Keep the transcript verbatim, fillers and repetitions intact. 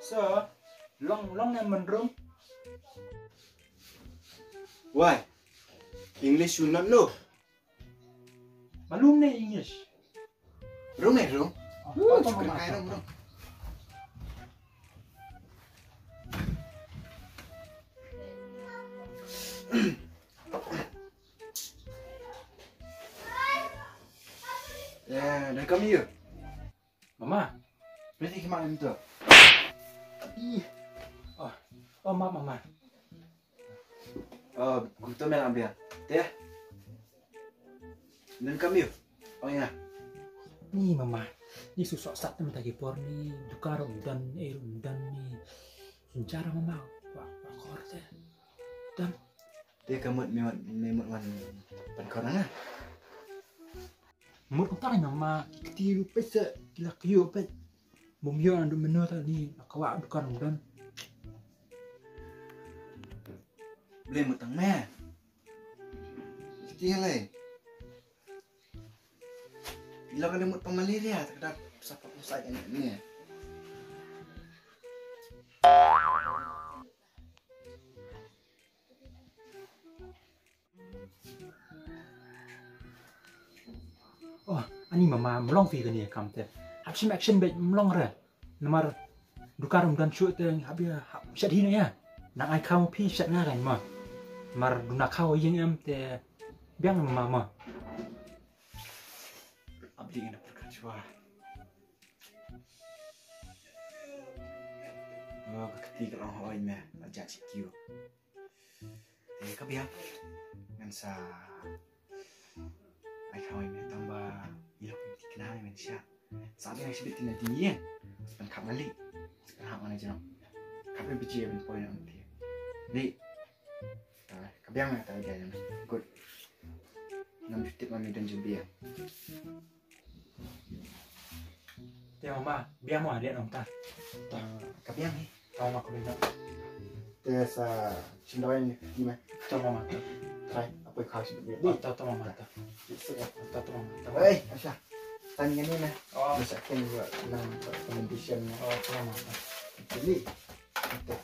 So, long long ne menrung. Why? English you not know? Malum ne English. Rung ne rung. Oh, oh, oh, oh. Eh, dah kami ya? Mama. Berarti kemana itu? Ih. Oh, oh, ma, mama. Oh, kutu mel ambil. Teh. Dah kami ya? Oh ya. Ni mama. Ni susah sat mata ki por ni. Dukar um dan, eh, um dan ni. Suncara mama. Wah, wah, kor teh. Dan. Te ka mut me wan, me mut wan pan kor na. Mut utai na ma ki kti lu pesa ki la kyo pet. Mum yo andu menu ta ni na kawa dukan dan. Ble mut tang me. Kti le. Ila ka le mut pang malaria ta ka da sapa ku sa ni. Oh, ani mama mlong phi kane kam te. Hap shim action bad mlong re. Namar dukar um dan shu te hap ya hap shat hi na ya. Nang ai kham phi shat nga kan ma. Namar duna khaw yeng em te biang mama. Abdi ina perkat shwa. Oh, ka kti ka long hoi me, la jat shi kiu. Te ka biang. Ngan sa ai khawai me tang ba ilok me tikna me men sha. Sa biang shi bit tina di yen. Ban khap ngali. Ban khap ngali jeno. Khap me biji ban poi nang ti. Ni. Ah, ka biang me ta ga jeno. Good. Ngam tip ma me don jin biang. Te mama, biang mo dia nong ta. Ta, ka biang ni. Ta ma ko ni. Te sa chin dawai ni, ni me. Ta mama ta. Try, apa kau sih dia? Ta, ta mama ta. Ta, ta mama ta. Hei, Asha. Tanya ni me. Oh. Bisa kan juga nang competition ni. Oh, ta mama ta. Jadi, ta.